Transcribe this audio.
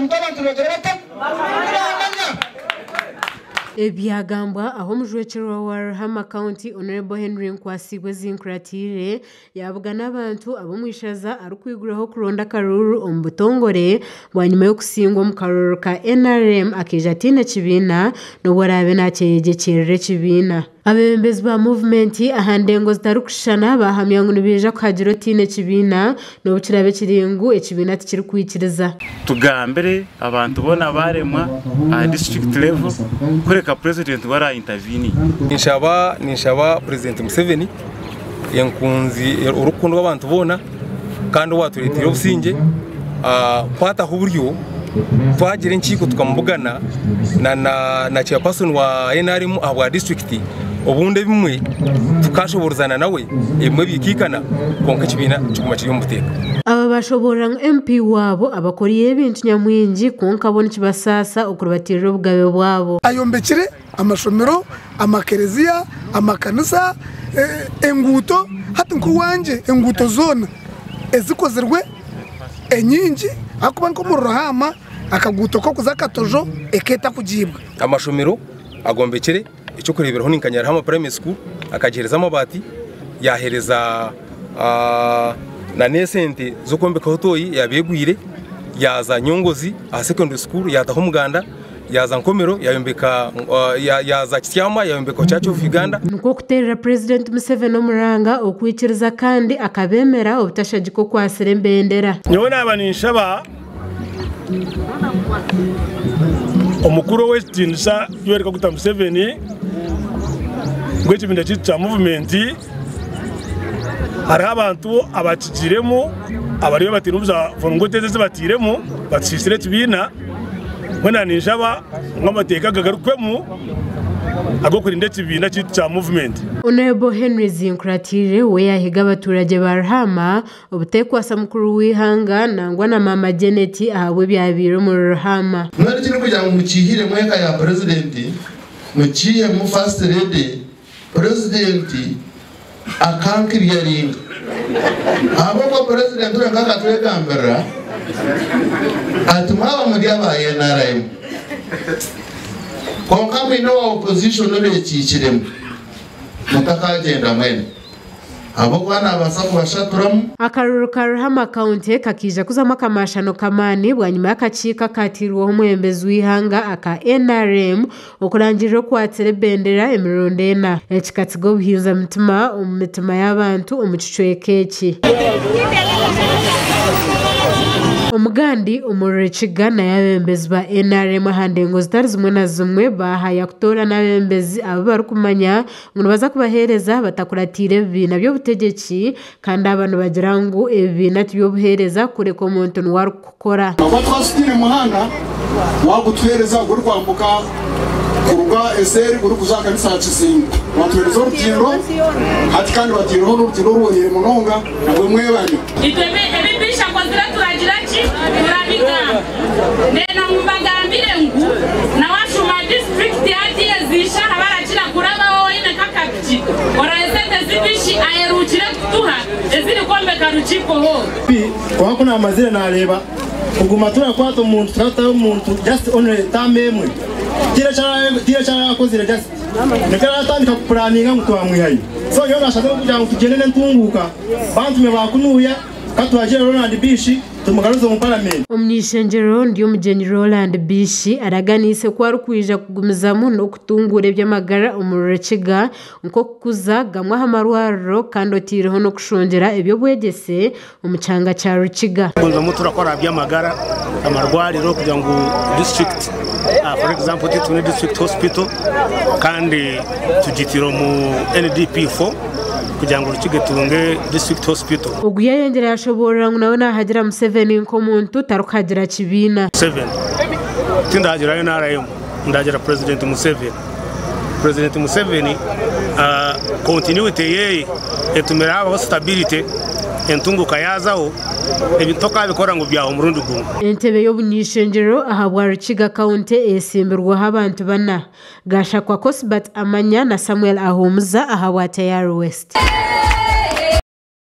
Omuntu abantu nibagira bata? Nibamanya. Ebyagambwa aho omujwekyerwa wa Ruhama County Honourable Henry Nkwasibwe Zinkuratire yabugana abantu ab'omwishaza arikwiguraho okuronda akaruuru omu butongore bwanyima y'okusingwa omu karuuru ka NRM akaija ataine kibiina n'obu araabe nakyeyegyekyerera ekibiina. Abeebembezi ba muvumenti aha ndengo zitarikushushana baahamya ngu nibaija kuhagira otaine kibiina n'obu kiraabe kiri ngu ekibiina tikirikwikiriza. Tugambire abantu boona abaaremwa aha district level kureka president we ara intervening. Ninshaba ninshaba Purezidenti Museveni enkunzi orikukundwa abantu boona kandi owatureeteire obusingye kwataho oburyo twagira enkiiko tukamubugana na chairperson wa NRM ahabwa disiturikiti obundi ebimwe tukashoboorozana nawe ebimwe biikaikana kwonka ekibiina kiguma kiri omu buteeka. Aba bashoboorora ngu MP waabo abakoriire ebintu nyamwingi kwonka bo nikibasaasa okuribatiirira obugabe bwabo. Ayombekire amashomero, amakereziya, amakanisa, enguuto, hati nk'owangye enguuto zoona ezikozirwe enyingi ahakuba nk'omuri Ruhaama akaguuto k'okuza Katojo eketakugiibwa. Amashomero agombekire, eky'okureeberaho ni nka Nyaruhama Primary School akagiheereza amabaati, yaaheereza n'esente z'okwombekaho tooyi eyaaba egwire, yaaza Nyongozi aha secondary school yaataho omuganda. Yaaza Nkomero yayombeka yaaza Kityama yayombeka Church of Uganda. Nikwo kuteerera Purezidenti Museveni omuranga okwikiriza kandi akabeemera obutashagika okwatsire ebendera. Nyowe naaba ninshaba omukuru ow'ekitiinisa Yoweri Kaguta Museveni ngu ekibiina kyaitu kya muvumenti hariho abantu abakigiiremu abariyo bataine obu za forongoto ezi ezibatairemu batushiishire ekibiina. Mbwenu ninshaba ngu amateeka gagarukwemu ag'okurinda ekibiina kyaitu kya muvumenti. Honourable Henry Zinkuratire we yaahiga abaturagye ba Ruhaama obuteekwasa mukuru w'eihanga nangwa na Maama Janet ahabw'ebyabaire omuri Ruhaama. Mbwenu ekirikugira ngu mukiihiremu eka ya Purezidenti, mukiihemu First Lady, Purezidenti akankiryaringa. Ahabw'okuba Purezidenti wenka akatwegambirira ati mwaba muri aba NRM kwonka mwine owa opposition obekiikiremu mutakagyenda mwena. Ahabw'okuba naabaasa kubashaturamu. Akaruru ka Ruhama County kakaija kuzamu akamashano k'amaani bwanyima y'akakiiko akateirweho omwebembezi w'eihanga aka NRM okurangirira okwatsire ebendera emirundi ena. Eki katsiga obuhinza mutima omu mitima y'abantu omu kicweka eki. Omugandi omuri Rukiga nayo abeebembezi ba NRM aha ndengo zitari zimwe na zimwe baahaya kutoorana abeebembezi abu barikumanya ngu nibaza kubaheereza batakuratiire ebibiina by'obutegyeki kandi aba nibagira ngu ebibiina tiby'obuheereza kureka omuntu niwe arikukora. Ahakuba twasitaire muhanda wagutuheereza gurikwambuka kuruga eseeri gurikuza aha kanisa ya Kizingo. Batuheereza orutindo hati kandi bataireho n'orutindo orworeire munonga nabwo mwebare. Itwe ebi Bish akozire turagira ki? Turabigamba. Ndenda ngu mbagambire ngu nawe ashuuma disiturikiti hati ezi ishaaha barakira kurabaho oine nk'akapiki orahe sente ezi Bish aheruukire kutuha eziri kwombeka Rukiiko Hall. Kwonka ku naamazire naareeba kuguma turakwata omuntu tukataho omuntu just only term emwe tihaine eki araakozire just nikwo araatandika kupuraninga ngu twamwihayo. So nyowe naashazaho kugira ngu tugyende n'entunguuka bantume baakunuuya ka twagire Ronald Bishi tumugaruze omu paramenti. Omuny'eishengyero Ndyomugyenyi Roland Bishi araganiise ku arikwija kugumizamu n'okutunguura eby'amagara omuri Rukiga nk'okukuza gamwe aha marwariro kandi oteireho n'okushongyera eby'obwegyese omu kyanga kya Rukiga. Tugumizamu turakora aha by'amagara, amarwariro kugira ngu district for example twine district hospital kandi tugitire omu NDP 4 kugira ngu Rukiga etunge district hospital. Ogu yayongyera yashoboorora ngu nawe nahagira Museveni nk'omuntu tarikuhagira kibiina. Museveni tindahagira NRM ndahagira President Museveni. President Museveni continuity yeye etumire habaho stability entunguka yazaho ebintu tokabikora ngu byaha omurundi gumwe. Entebe y'obuny'eishengyero ahabwa Rukiga County etsimbirweho abantu bana, Gashakwa Cosbert Amanya na Samuel Ahumuza ahabwa Tayari West.